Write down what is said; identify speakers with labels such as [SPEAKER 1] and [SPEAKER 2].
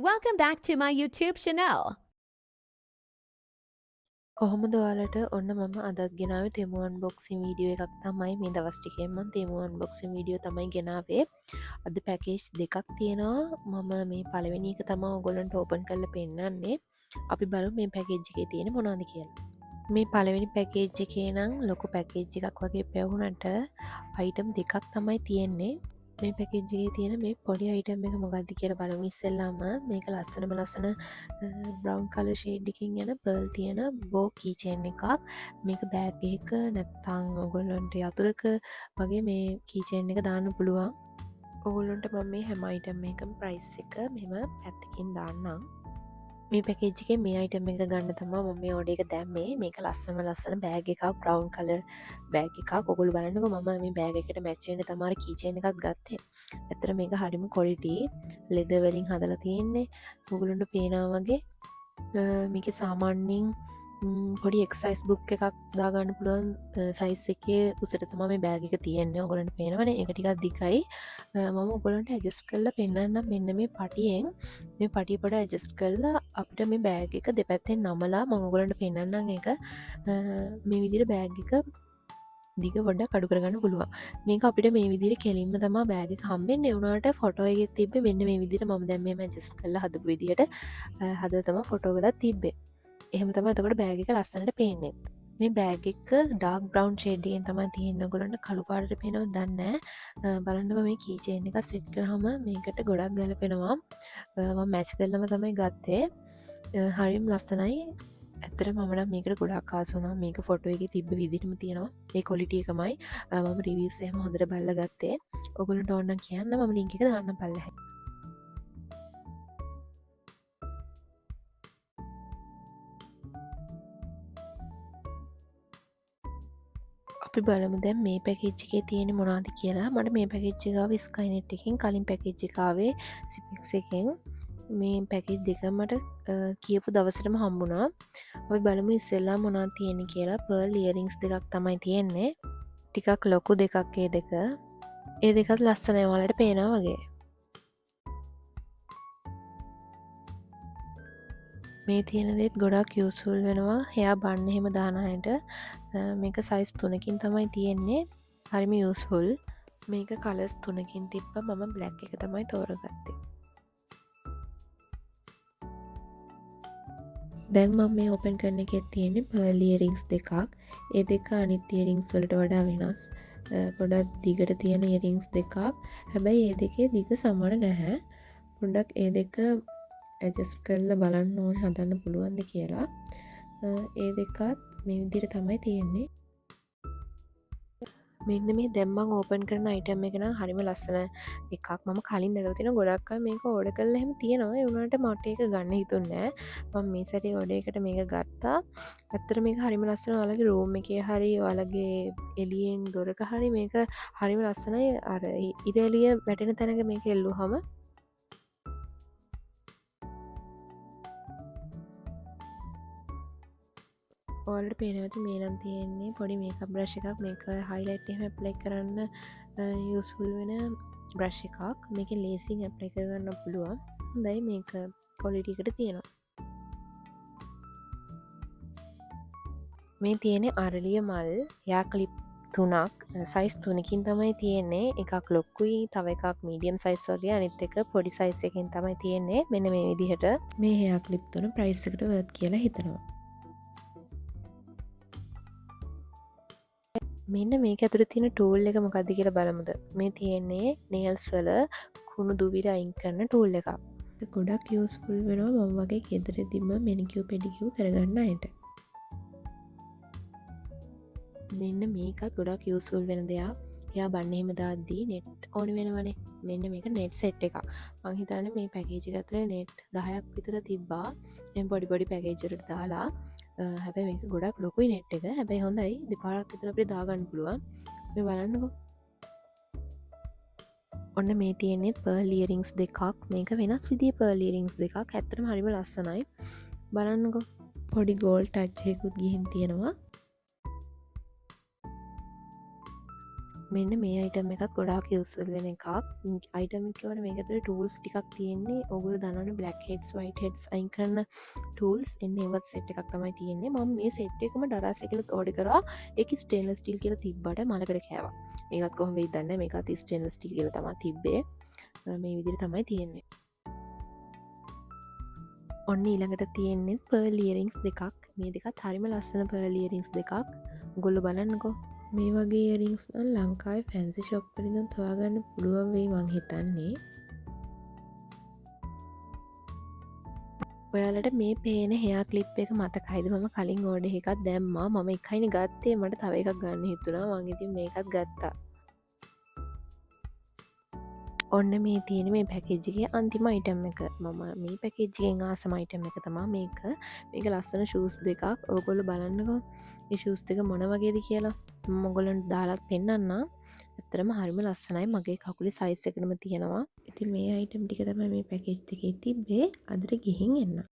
[SPEAKER 1] Welcome back to my YouTube channel.
[SPEAKER 2] කොහොමද ඔයාලට? ඔන්න මම අදත් ගෙනාවේ තෙමු අන්බොක්සිං වීඩියෝ එකක් තමයි. මේ දවස් ටිකෙන් මම තෙමු අන්බොක්සිං වීඩියෝ තමයි ගෙනාවේ. අද පැකේජ් දෙකක් තියෙනවා. මම මේ පළවෙනි එක තමයි ඔයගොල්ලන්ට ඕපන් කරලා පෙන්නන්නේ. අපි බලමු මේ පැකේජ් එකේ තියෙන මොනවද කියලා. මේ පළවෙනි පැකේජ් එකේ නම් ලොකු පැකේජ් එකක් වගේ පෙවුනට අයිටම් දෙකක් තමයි තියෙන්නේ. මේ පැකේජ් එකේ තියෙන මේ පොඩි අයිටම් එක මොකක්ද කියලා බලමු ඉස්සෙල්ලාම. මේක ලස්සනම ලස්සන බ්‍රවුන් කලර් ෂේඩ් එකකින් යන පර්ල් තියෙන බෝ කී චේන් එකක්. මේක බෑග් එකක නැත්තම් ඔයගොල්ලන්ට යතුරක වගේ මේ කී චේන් එක දාන්න පුළුවන්. ඔයගොල්ලන්ට මම මේ හැම අයිටම් එකකම ප්‍රයිස් එක මෙහෙම පැත්තකින් දාන්නම්. මේ පැකේජ් එකේ මේ අයිටම් එක ගන්න තමයි මම මේ ඕඩර් එක දැම්මේ. මේක ලස්සනම ලස්සන බෑග් එකක්, බ්‍රවුන් කලර් බෑග් එකක්. ඔයගොල්ලෝ බලන්නකෝ මම මේ බෑග් එකට මැච් වෙන තමයි අර කී චේන් එකක් ගත්තේ. ඇත්තට මේක හරිම ක්වොලිටි, ලෙදර් වලින් හදලා තියෙන්නේ. ඔයගොල්ලන්ට පේනවා වගේ, මේකේ සාමාන්‍යයෙන් පොඩි එක්සයිස් බුක් එකක් දාගන්න පුළුවන් සයිස් එකේ උසට තමයි මේ බෑග් එක තියෙන්නේ. ඔයගොල්ලන්ට පේනවනේ ඒක ටිකක් දිගයි. මම ඔයගොල්ලන්ට ඇඩ්ජස්ට් කරලා පෙන්නන්නම්. මෙන්න මේ පටියෙන් මේ පටිය පොඩ ඇඩ්ජස්ට් කරලා අපිට මේ බෑග් එක දෙපැත්තෙන් නමලා මම ඔයගොල්ලන්ට පෙන්නන්නම් ඒක. මේ විදිහට බෑග් එක දිග පොඩ්ඩක් අඩු කරගන්න පුළුවන්. මේක අපිට මේ විදිහට කෙලින්ම තමයි බෑග් එක හම්බෙන්නේ. ඒ වුණාට ෆොටෝ එකේ තිබ්බේ මෙන්න මේ විදිහට මම දැන් මෙහෙම ඇඩ්ජස්ට් කරලා හදපු විදිහට හදලා තමයි ෆොටෝ වලත් තිබ්බේ. එහෙම තමයි එතකොට බෑග් එක ලස්සනට පේන්නේ. මේ බෑග් එක ඩාර්ක් බ්‍රවුන් ෂේඩ් එකෙන් තමයි තියෙන්නේ. ඔයගොල්ලන්ට කළු පාටට පේනවද දන්නේ නෑ. බලන්නකෝ මේ කී චේන් එක සෙට් කරාම මේකට ගොඩක් ගැලපෙනවා. මම මැච් කරලම තමයි ගත්තේ. හරිම ලස්සනයි. ඇත්තටම මම නම් මේකට ගොඩක් ආස වුණා. මේක ෆොටෝ එකේ තිබ්බ විදිහටම තියෙනවා. ඒ ක්වොලිටි එකමයි. මම රිවිව්ස් එහෙම හොඳට බලලා ගත්තේ. ඔයගොල්ලන්ට ඕන නම් කියන්න, මම ලින්ක් එක දාන්නම් පල්ලෙහායින්. අපි බලමු දැන් මේ පැකේජ් එකේ තියෙන්නේ මොනවද කියලා. මට මේ පැකේජ් එක ආවේ Skynet එකෙන්, කලින් පැකේජ් එක ආවේ Cipex එකෙන්. මේ පැකේජ් දෙක මට කියපු දවසටම හම්බුණා. අපි බලමු ඉස්සෙල්ලා මොනවද තියෙන්නේ කියලා. පර්ල් ඉයරින්ග්ස් දෙකක් තමයි තියෙන්නේ. ටිකක් ලොකු දෙකක් ඒ දෙක. ඒ දෙකත් ලස්සනයි ඔයාලට පේනවා වගේ. මේ තියෙන දේත් ගොඩක් යූස්ෆුල් වෙනවා හෙයා බන් එහෙම දාන අයට. මේක සයිස් තුනකින් තමයි තියෙන්නේ. හරිම යූස්ෆුල්. මේක කලර්ස් තුනකින් තිබ්බ. මම බ්ලැක් එක තමයි තෝරගත්තේ. දැන් මම මේ ඕපන් කරන එකේ තියෙන්නේ පර්ල් ඉයරින්ග්ස් දෙකක්. ඒ දෙක අනිත් ඉයරින්ග්ස් වලට වඩා වෙනස්. පොඩක් දිගට තියෙන ඉයරින්ග්ස් දෙකක්. හැබැයි ඒ දෙකේ දිග සමාන නැහැ. පොඩ්ඩක් ඒ දෙක ඇඩ්ජස්ට් කරලා බලන්න ඕනේ හදන්න පුළුවන්ද කියලා. ඒ දෙකත් මේ විදිහට තමයි තියෙන්නේ. මෙන්න මේ දැන් මං ඕපන් කරන අයිටම් එක නම් හරිම ලස්සන එකක්. මම කලින් දැකලා තියෙනවා ගොඩක් අය මේක ඕඩර් කරලා එහෙම තියෙනවා. ඒ වුණාට මට ඒක ගන්න හිතුන්නේ නෑ. මම මේ සැරේ ඕඩර් එකට මේක ගත්තා. ඇත්තට මේක හරිම ලස්සන. ඔයාලගේ රූම් එකේ හරි ඔයාලගේ එළියෙන් දොරක හරි මේක හරිම ලස්සනයි. අර ඉර එළිය වැටෙන තැනක මේක එල්ලුවහම ඔයාලට පේනවා ඇති මේ නම් තියෙන්නේ පොඩි මේකප් බ්‍රෂ් එකක්. මේක හයිලයිට් එහෙම ඇප්ලයි කරන්න යූස්ෆුල් වෙන බ්‍රෂ් එකක්. මේකෙන් ලේසියෙන් ඇප්ලයි කරගන්න පුළුවන්. හොඳයි මේක ක්වොලිටි එකට තියෙනවා. මේ තියෙන්නේ අරලිය මල් හෙයා ක්ලිප් තුනක්, සයිස් තුනකින් තමයි තියෙන්නේ. එකක් ලොකුයි, තව එකක් මීඩියම් සයිස් වගේ, අනිත් එක පොඩි සයිස් එකකින් තමයි තියෙන්නේ. මෙන්න මේ විදිහට. මේ හෙයා ක්ලිප් තුන ප්‍රයිස් එකට වර්ත් කියලා හිතනවා. මෙන්න මේක ඇතුලේ තියෙන ටූල් එක මොකද්ද කියලා බලමුද? මේ තියෙන්නේ නේල්ස් වල කුණු දුවිල අයින් කරන ටූල් එකක්. ඒක ගොඩක් යූස්ෆුල් වෙනවා මම වගේ ගෙදරදීම මෙනිකියුර් පෙඩිකියුර් කරගන්න අයට. මෙන්න මේකත් ගොඩක් යූස්ෆුල් වෙන දෙයක්. එයා බන්න එහෙම දාද්දී නෙට් ඕන වෙනවනේ. මෙන්න මේක නෙට් සෙට් එකක්. මං හිතන්නේ මේ පැකේජ් එක ඇතුලේ නෙට් 10ක් විතර තිබ්බා. එහෙම පොඩි පොඩි පැකේජ් වලට දාලා. හැබැයි මේක ගොඩක් ලොකුයි නෙට් එක. හැබැයි හොඳයි, දෙපාරක් විතර අපිට දාගන්න පුළුවන්. මේ බලන්නකෝ. ඔන්න මේ තියෙන්නේ පර්ල් ඉයරින්ග්ස් දෙකක්. මේක වෙනස් විදිහේ පර්ල් ඉයරින්ග්ස් දෙකක්. ඇත්තටම හරිම ලස්සනයි. බලන්නකෝ. පොඩි ගෝල්ඩ් ටච් එකකුත් ගිහින් තියෙනවා. මෙන්න මේ අයිටම් එකත් ගොඩාක් යූස්ෆුල් වෙන එකක්. අයිටම් එක කියවන මේක ඇතුලේ ටූල්ස් ටිකක් තියෙන්නේ. ඔයගොල්ලෝ දන්නවනේ බ්ලැක් හෙඩ්ස්, වයිට් හෙඩ්ස් අයින් කරන ටූල්ස්. එන්න ඒවත් සෙට් එකක් තමයි තියෙන්නේ. මම මේ සෙට් එකම ඩරාස් එකෙනුත් ඕඩර් කරා. ඒකේ ස්ටේන්ලස් ස්ටීල් කියලා තිබ්බට මලකඩ කෑවා. මේකත් කොහොම වෙයිද දන්නේ නැහැ. මේකත් ස්ටේන්ලස් ස්ටීල් කියලා තමයි තිබ්බේ. මේ විදිහට තමයි තියෙන්නේ. ඔන්න ඊළඟට තියෙන්නේ පර්ල් ඉයරින්ග්ස් දෙකක්. මේ දෙකත් හරිම ලස්සන පර්ල් ඉයරින්ග්ස් දෙකක්. ඔයගොල්ලෝ බලන්නකෝ. මේ වගේ ඉයරින්ග්ස් නම් ලංකාවේ ෆැන්සි ෂොප් වලින් හොයාගන්න පුළුවන් වෙයි මං හිතන්නේ. ඔයාලට මේ පේන හෙයා ක්ලිප් එක මතකයිද? මම කලින් ඕඩර් එකක් දැම්මා. මම එකයිනේ ගත්තේ. මට තව එකක් ගන්න හිතුණා. මං ඉතින් මේකත් ගත්තා. ඔන්න මේ තියෙන මේ පැකේජ් එකේ අන්තිම අයිටම් එක. මම මේ පැකේජ් එකෙන් ආසම අයිටම් එක තමා මේක. මේක ලස්සන ෂූස් දෙකක්. ඔයගොල්ලෝ බලන්නකෝ මේ ෂූස් දෙක මොන වගේද කියලා. මම ඔයගොල්ලන්ට දාලත් පෙන්නන්නම්. ඇත්තටම හරිම ලස්සනයි. මගේ කකුලේ සයිස් එකටම තියෙනවා. ඉතින් මේ අයිටම් ටික තමයි මේ පැකේජ් එකේ තිබ්බේ. අදට ගිහින් එන්න.